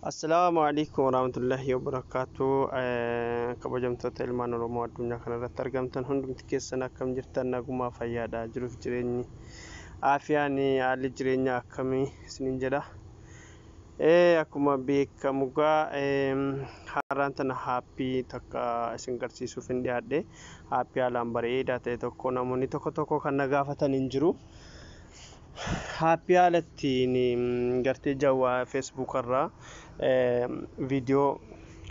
Assalaamu alaikum warahmatullahi wabarakaatu. Kabajamtoota ilmaan Oromoo addunyaa kanarratti argamtan hundumti keessan, akkam jirtan? Nagumaa, fayyaadha? Jiruuf jireenyi aafiyaan, haalli jireenyaa akkamii isiniin jedha. Akkuma beekamu gaa har'aan tana aappii takka isin garsiisuuf hin dhiyaadhe. Aappii haalaan bareedaa ta'e tokko namoonni tokko tokko kan na gaafatan hin jiru. Aappii haala ittiin gartee jawwaa feesbuukarraa viidiyoo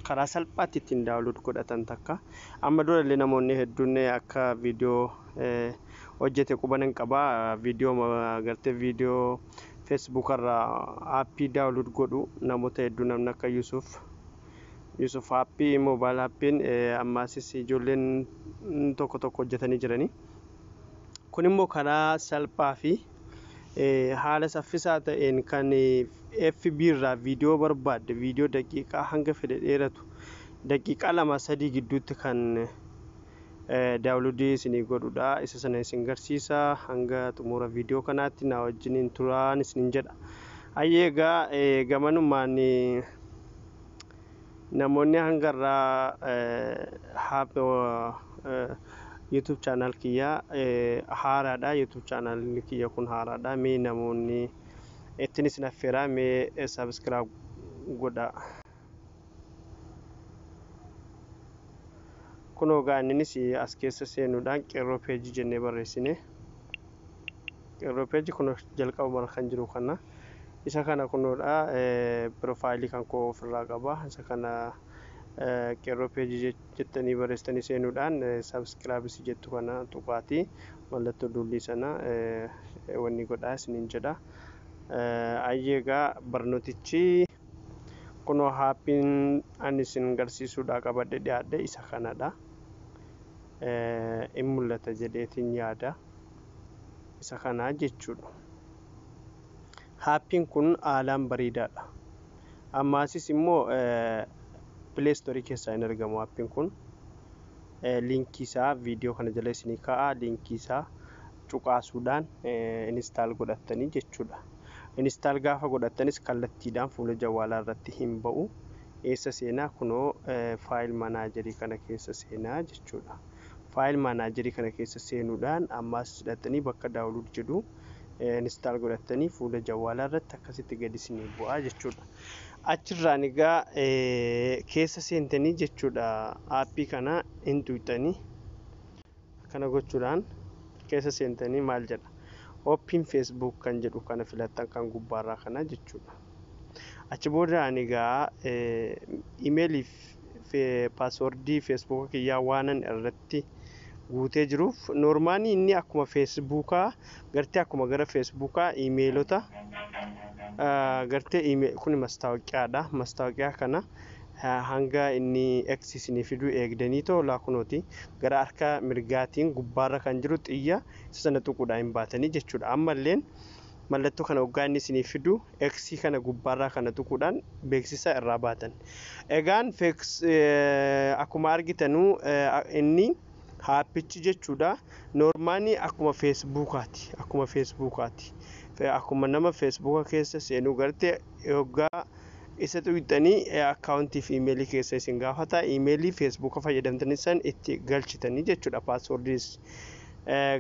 karaa salphaatti ittiin download godhatan takka. Amma dura illee namoonni hedduun akka viidiyoo hojjete quban hin qaba. Viidiyoo gartee viidiyoo feesbuukarraa aappii download godhu namoota hedduu, namni akka Yusuf aappii mobile aappiin, ammaasis ijoolleen tokko tokko hojjetanii jiranii. Kun immoo karaa salphaa fi haala saffisaa ta'een kan FB irraa viidiyoo barbaadde, viidiyoo daqiiqaa hanga fedhe dheeratu, daqiiqaa 2-3 gidduutti kan downloadii isinii godhudha. Isa sana isin garsiisa. Hanga xumura viidiyoo kanaatti na wajjiniin turaan isinin jedha. Hayyee, egaa gamanumaan namoonni hanga irraa YouTube channel kiyya haaraadha. YouTube channel kiyya kun haaraadha. Mee namoonni ittiin isin affeeraa, mee subscribe godha. Kunoo egaa inninis as keessa seenuudhaan Qeerroo Peejii jennee barreessine. Qeerroo Peejii kun jalqabuma kan jiru kana. Isa kana kunoodha, piroofaayilii kan koo ofirraa qaba. Isa kana Qeerroo Peejii jettanii barreessitanii seenuudhaan subscribe jettu kana tuqaati. Mallattoo dullii sana wanni godhaa isiniin jedha. Hayyee, egaa barnootichi kunoo aappiin ani isin garsiisuudhaa qabadhe dhiyaadhe isa kanadha. In mul'ata jedheetiin yaada. Isa kanaa jechuudha. Aappiin kun haalaan bareedaadha. Ammaasis immoo Play Store keessaa hin argamu aappiin kun. Liinkii isaa viidiyoo kana jala isinii kaa'a. Liinkii isaa cuqaasuudhaan install godhattanii jechuudha. Install gaafa godhattanis kallattiidhaan fuula jawwaalaa irratti hin ba'u. Eessa seenaa? Kunoo file managerii kana keessa seenaa jechuudha. File managerii kana keessa seenuudhaan ammaas hidhattanii bakka download jedhu install godhattanii fuula jawwaalaa irratti akkasitti gadi isinii bu'aa jechuudha. Achirraan egaa keessa seentanii jechuudha, aappii kana hin tuqxanii. Kana gochuudhaan keessa seentanii maal jedha? Open Facebook kan jedhu kana filattan, kan gubbaarraa kana jechuudha. Achi booda ani egaa imeelii fi paaswordii feesbuuka kiyyaa waanan irratti guutee jiruuf, normalii inni akkuma feesbuukaa gartee akkuma gara feesbuukaa imeelota gartee kun mastaawoqiyaadha. Mastaawoqiyaa kana hanga inni X isinii fiduu eegdanii tola. Kunooti gara harka mirgaatiin gubbaarra kan jiru xiyya isa sana tuquudhaan hin baatanii jechuudha. Ammalleen mallattoo kana hoggaa inni isinii fidu X kana gubbaarraa kana tuquudhaan beeksisa irraa baatan. Egaan akkuma argitanuu inni aappichi jechuudha normalii akkuma feesbuukaati, akkuma feesbuukaati, akkuma nama feesbuuka keessa seenuu gartee hoggaa isa tuqxanii akkaawuntii fi imeelii keessa isin gaafata. Imeelii feesbuuka fayyadamtanii san itti galchitanii jechuudha. Paaswordiis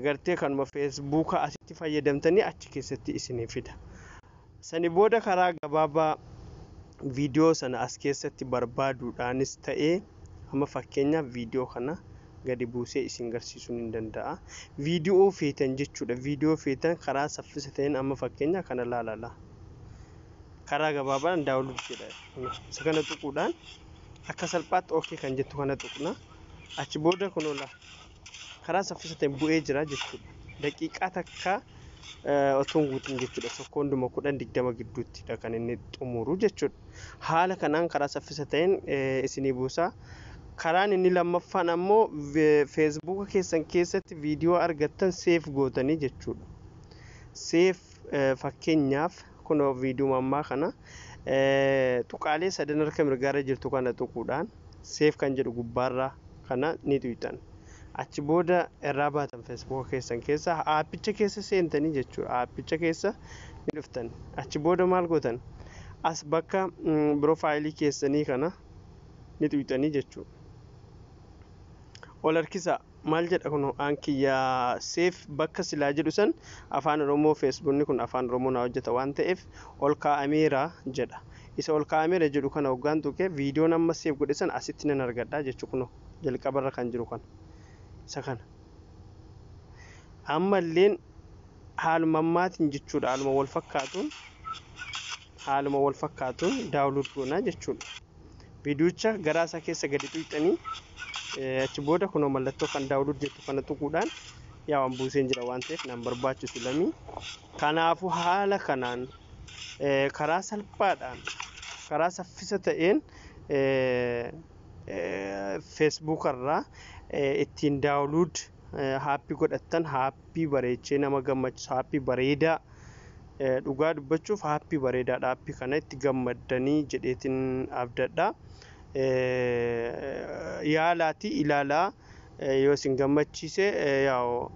gartee kanuma feesbuuka asitti fayyadamtanii achi keessatti isinii fida. Sani booda karaa gabaabaa viidiyoo sana as keessatti barbaaduudhaanis ta'ee, amma fakkeenyaaf viidiyoo kana gadi buusee isin garsiisuu ni danda'a. Viidiyoo feetan jechuudha. Viidiyoo feetan karaa saffisa ta'een, amma fakkeenya kana laalala. Karaa gabaabaan download jedha. Isa kana tuquudhaan akka salphaatti okay kan jettu kana tuqna. Achi booda kunoola karaa saffisa ta'een bu'ee jira jechuudha. Daqiiqaa takka otoo hin guutin jechuudha. Sekoonduma 10-20 gidduuttidha kan inni xumuru jechuudha. Haala kanaan karaa saffisa ta'een isinii buusa. Karaan inni lammaffaan ammoo feesbuuka keessan keessatti viidiyoo argattan save gootanii jechuudha. Save, fakkeenyaaf kunoo viidiyoo ammaa kana tuqaalee sadan harka mirgaarra jirtu kana tuquudhaan save kan jedhu gubbaarraa kana ni tuqxan. Achi booda irraa baatan, feesbuuka keessan keessa aappicha keessa seentanii jechuudha. Aappicha keessa ni dhuftan. Achi booda maal gootan? As bakka profile keessanii kana ni tuqxanii jechuudha. Ol harkisa maal jedha? Kun kiyya save bakka silaa jedhu san Afaan Oromoo, Feesbuukni kun Afaan Oromoo naa hojjeta waan ta'eef ol kaa'ameera jedha. Isa ol kaa'ameera jedhu kana hoggaan tuqe, viidiyoon amma save godhe san asitti nan argadha jechuu. Kunoo jalqabarra kan jiru kana, isa kana. Ammalleen haaluma ammaatiin jechuudha, haaluma wal fakkaatuun download goonaa jechuudha. Viidiyocha garaa isaa keessa gadi tuqxanii, achi booda kunoo mallattoo kan download jettu kana tuquudhaan, yaa waan buuseen jira waan ta'eef nan barbaachisu lamii. Kanaafuu haala kanaan karaa salphaadhaan, karaa saffisa ta'een Feesbuukarraa ittiin download app godhattan, app bareechee nama gammachiisu, app bareedaa, dhugaa dubbachuuf app bareedaadha. App kana itti gammaddanii jedheetiin abdadha. Yaalaatii ilaalaa, yoo isin gammachiise yaa'u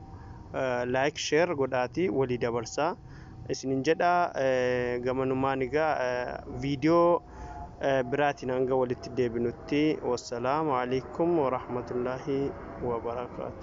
like, share godhaatii walii dabarsaa isinin jedha. Gamanumaan egaa viidiyoo biraatiin hanga walitti deebinutti, wassalaamu alaikum warahmatullaahi wabarakaatu.